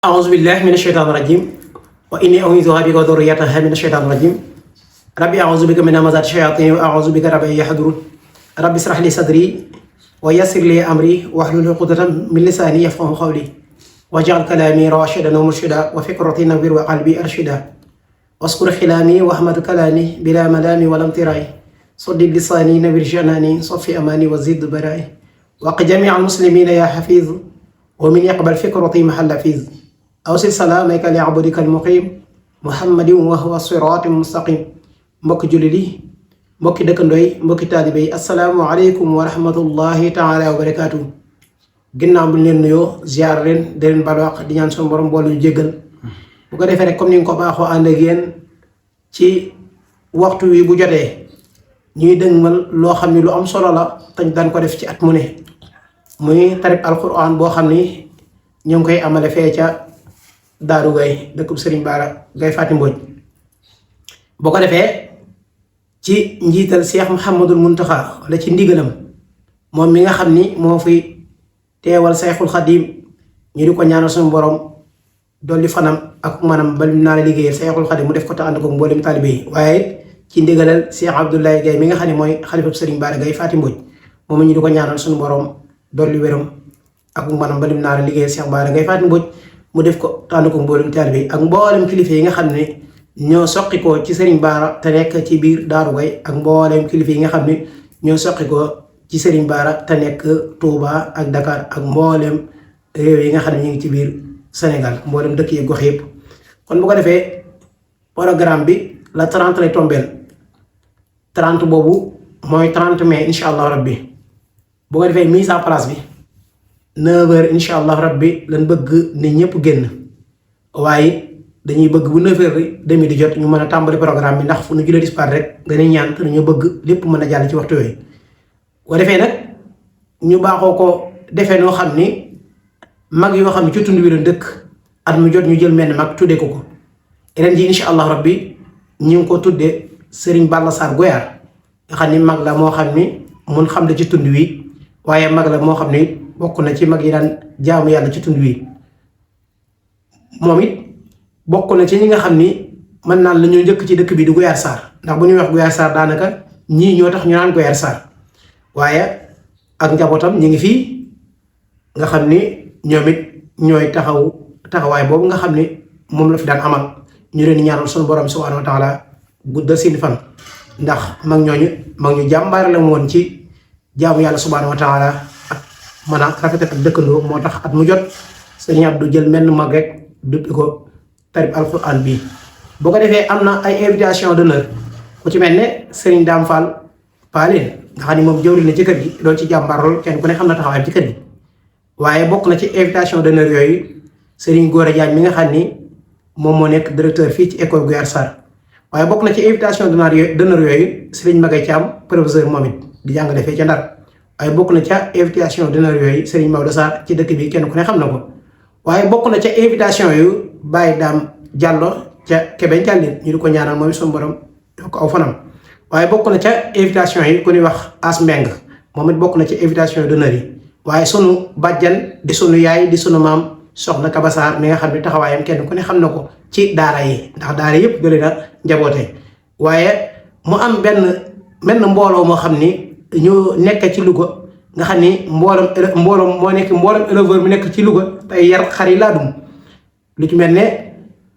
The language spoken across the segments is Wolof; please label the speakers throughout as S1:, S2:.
S1: أعوذ بالله من الشيطان الرجيم وإني أعوذها بك وذريتها من الشيطان الرجيم ربي أعوذ بك من همزات الشياطين وأعوذ بك رب أن يحضرون ربي اشرح لي صدري ويسر لي أمري واحلل عقدة من لساني يفقهوا قولي واجعل كلامي راشدا ومرشدا وفكرتي نوير وقلبي أرشدا واذكر خلامي واحمد كلامي بلا ملام ولا امتراء صدق لساني نوير جناني صفي أماني وزيد برائي وق جميع المسلمين يا حفيظ ومن يقبل فكرتي محل فيز awsil salaamaka li abdika almuqim muhammadin wa huwa siraatin mustaqim mbokki jullit yi mbokki dëkkandoo yi mbokki taalibe yi assalaamu aleykum wa rahmatullahi taala wa barakaatu. ginnaaw bu ñu leen nuyoo ziar leen di leen balwaq di ñaan suñu borom boole ñu jéggal bu ko defee rek comme ni nga ko baaxoo ànd ak yéen ci waxtu wi bu jotee ñuy dëgmal loo xam ni lu am solo la te ñu daan ko def ci at mu ne muy tarib alquran boo xam ni ñu ngi koy amale fee ca Daaru Gay dëkkub Sëriñ Bara Gay Faty Mbodj boo ko defee ci njiital Cheikh Mouhamadul Muntaxa wala ci ndigalam moom mi nga xam ni moo fi teewal Sayxul Xadim ñu di ko ñaanal suñu borom dolli fanam ak manam ba naa la liggéeyal Sayxul Xadim mu def ko te ànd ko mboolem taalibe yi waaye ci ndigalal Cheikh Abdoulaye Gay mi nga xam ne mooy xalifab Sëriñ Bara Gay Faty Mbodj moom ñu di ko ñaanal suñu borom dolli wéram ak manam ba naa la liggéeyal Cheikh Bara Gay Faty Mbodj mu def ko tànn ko mboolem taalibe yi ak mboolem kilifa yi nga xam ne ñoo soqikoo ci Serigne Bara te nekk ci biir Daaru Gay ak mboolem kilifa yi nga xam ne ñoo soqikoo ci Serigne Bara te nekk Touba ak Dakar ak mboolem réew yi nga xam ne ñu ngi ci biir Sénégal mboolem dëkk yi gox yëpp. kon bu ko defee programme bi la 30 lay tombeel 30 boobu mooy 30 mai incha allah rabbi bu ko defee mise en place bi. 9h incha allah rabbi lan bëgg nit ñëpp génn waaye dañuy bëgg bu 9h demi di jot ñu mën a tàmbali programme bi ndax fu nu julee dispar rek dañuy ñaan te ñu bëgg lépp mën a jàll ci waxtu yooyu. boo defee nag ñu baaxoo ko defee noo xam ni mag yoo xam ne ci tund wi la dëkk at mu jot ñu jël menn mag tuddee ko ko ren ji incha allah rabbi ñu ngi ko tuddee Serigne Balla Sarr Goyar nga xam ni mag la moo xam ni mun xam la ci tund wi waaye mag la moo xam ni. bokk na ci mag yi daan jaamu yàlla ci tund wi moom it bokk na ci ñi nga xam ni mën naan la ñoo njëkk ci dëkk bi di Goyar Sarr ndax bu ñuy wax Goyar Sarr daanaka ñii ñoo tax ñu naan Goyar Sarr waaye ak njabootam ñi ngi fii nga xam ni ñoom it ñooy taxawaay boobu nga xam ni moom la fi daan amal ñu leen ñaanal sunu borom subhanahu wa taala guddal seen fan ndax mag ñu jàmbaare la woon ci jaamu yàlla subhanahu wa taala mën a rafetal ak dëkkandoo moo tax at mu jot Sëriñ Abdou jël menn mag rek duppi ko tarib alquran bii boo ko defee am na ay invitation d'honneur ku ci mel ne Sëriñ Dame Fall Paaleen nga xam ne moom jëwriñ na ci kër gi loolu ci jàmbaar lool kenn ku ne xam na taxawaay ci kër gi waaye bokk na ci invitation d'honneur yooyu Sëriñ Gora Diagne mi nga xam ni moom moo nekk directeur fii ci école Goyar Sarr waaye bokk na ci invitation d'honneur yooyu Sëriñ Magay Thiam professeur moom it di jàngale fee ca Ndar waaye bokk na ca invitation d'honneur yooyu Serigne Maodo Sarr ci dëkk bi kenn ku ne xam na ko waaye bokk na ca invitation yu Baye Dame Diallo ca Kébé Dialline ñu di ko ñaanal mooy suñu borom ko aw fanam waaye bokk na ca invitation yi ku ñuy wax As Mbeng moom it bokk na ci invitation d'honneur yi waaye sunu bàjjan di sunu yaay di sunu maam soxna Kaba Sarr mi nga xam ne taxawaayam kenn ku ne xam na ko ci daara yi ndax daara yëpp gële na njaboote waaye mu am benn mbooloo moo xam ni ñu nekk ci Louga nga xam ni mbooloom moo nekk mbooloom éleveur mi nekk ci Louga tey yar xar yi laa dum lu ci mel ne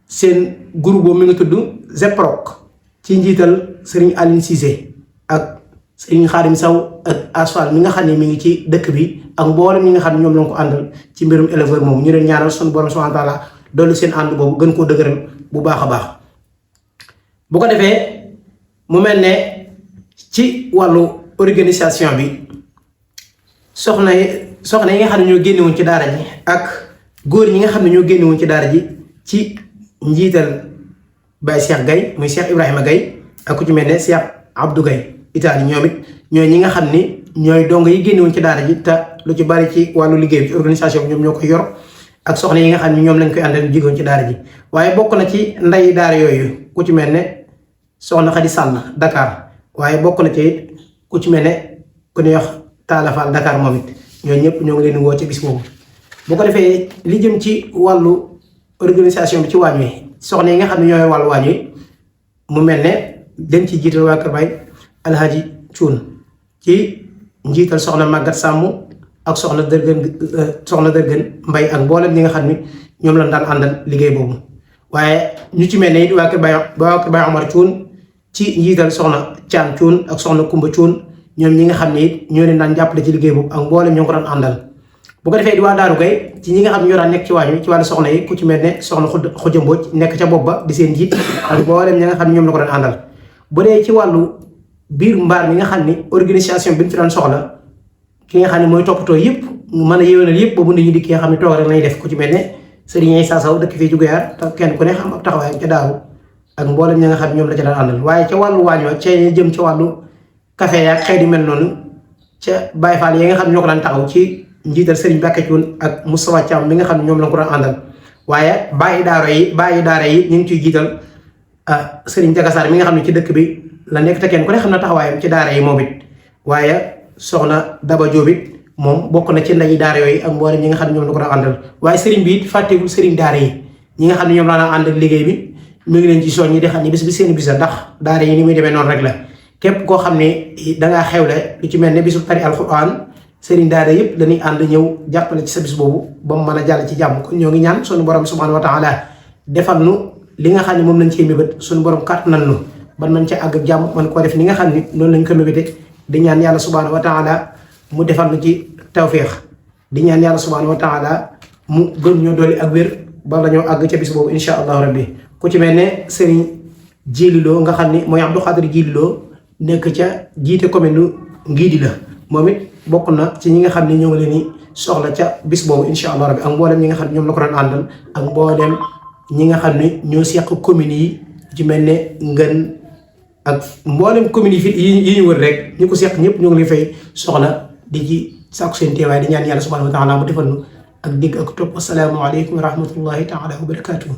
S1: seen groupe boobu mi ngi tudd Zeproc ci njiital Serigne Aline Cissé ak Serigne Khadim Sow ak Asfal mi nga xam ne mi ngi ci dëkk bi ak mboolem ñi nga xam ne ñoom lañ ko àndal ci mbirum éleveur moomu ñu leen ñaanal sunu borom subhanahu wa taala dolli seen ànd boobu gën koo dëgëral bu baax a baax bu ko defee mu mel ne ci wàllu organisation bi soxna yi nga xam ne ñoo génnewoon ci daara ji ak góor ñi nga xam ne ñoo génnewoon ci daara ji ci njiital Baye Cheikh Gaye muy Cheikh Ibrahima Gaye ak ku ci mel ne Cheikh Abdou Gaye Italie ñoom it ñooy ñi nga xam ni ñooy dongo yi génnewoon ci daara ji te lu ci bari ci wàllu liggéey bi ci organisation bi ñoom ñoo koy yor ak soxna yi nga xam ne ñoom lañ koy àndal jigoon ci daara ji waaye bokk na ci nday daara yooyu ku ci mel ne soxna Khady Sall Dakar waaye bokk na ci it ku ci mel ne ku ñuy wax Talla Fall Dakar moom it ñooñu ñëpp ñoo ngi leen di woo ci bis boobu bu ko defee li jëm ci wàllu organisation bi ci waañ wi soxna yi nga xam ne ñooy wàllu waañ wi mu mel ne dañ ci jiital waa Kër Baay Alhaji Cuun ci njiital soxna Màggat Sàmm ak soxna Dërgën Mbay ak mboolem ñi nga xam ni ñoom lañ daan àndal liggéey boobu. waaye ñu ci mel ne it waa Kër Baay Omar Cuun ci njiital soxna Caan Cuun ak soxna Kumba Cuun ñoom ñi nga xam ne it ñoo leen daan jàppale ci liggéey boobu ak mboolem ñoo ko daan àndal. bu ko defee di waa Daaru Gay ci ñi nga xam ne ñoo daan nekk ci waañ wi ci wàllu soxna yi ku ci mel ne soxna Xuja Mbooj nekk ca bopp ba di seen njiit ak mboolem ñi nga xam ne ñoom la ko daan àndal. bu dee ci wàllu biir mbaar mi nga xam ni organisation bi ñu fi daan soxla ki nga xam ne mooy toppatoo yëpp mën a yéwénal yëpp boobu nit ñi di ki nga xam ne toog rek lay def ku ci mel ne Sëriñ Issa Saw dëkk fii Jugayaar te kenn ku ne xam ak taxawaayam ca daaw ak mboolem ñi nga xam ne ñoom la ca daan àndal. waaye ca wàllu waañ wa ca jëm ca wàllu café yaak xeet yu mel noonu ca Baay Faal yi nga xam ne ñoo ko daan taxaw ci njiital Sëriñ Bàkke Cuun ak Moustapha Thiam mi nga xam ne ñoom la ko daan àndal. waaye bàyyi daara yi ñu ngi ciy jiital Sëriñ Jagasaar mi nga xam ne ci dëkk bi la nekk te kenn ku ne xam na taxawaayam ci daara yi moom it. waaye soxna Daba Jóob it moom bokk na ci ndayi daara yooyu ak mboolem ñi nga xam ne ñoom la ko daan àndal. waaye sëriñ bi it fàttewul sëriñ daara yi ñi nga xam ne ñoom la daan àndal liggéey bi mu ngi leen ci soññi di xam ne bis bi seen bis la ndax daara yi ni muy demee noonu rek la képp koo xam ne dangaa xewle lu ci mel ne bisu tari alxuraan sëriñ daara yëpp dañuy ànd ñëw jàppale ci sa bis boobu ba mu mën a jàll ci jàmm. kon ñoo ngi ñaan suñu borom subhanahu wa taala defal nu li nga xam ne moom lañ cee mébét suñu borom kàttanal nu ban nañ ca àgg ak jàmm man koo def ni nga xam ne noonu lañ ko mébéte di ñaan yàlla subhanahu wa taala mu defal nu ci tawféex di ñaan yàlla subhanahu wa taala mu gën ñoo dooli ak wér ba la ñoo àgg ca bis boobu insha allahu rabbi. ku ci mel ne sëriñ Jililoo nga xam ni mooy Abdou Xaadir Jililoo nekk ca jiite commune Ngidi la moom it bokk na ci ñi nga xam ne ñoo ngi leen di soxla ca bis boobu insha allah rabbi ak mboolem ñi nga xam ne ñoom la ko doon àndal ak mboolem ñi nga xam ne ñoo seq communes yi ci mel ne Ngën ak mboolem communes yi ñu wër rek ñi ko seq ñëpp ñoo ngi leen fay soxla di ci sàkku seen teewaay di ñaan yàlla subhanahu wa taala mu defal nu ak digg ak topp. assalaamu aleykum wa rahmatullahi taala wa barakatuhu.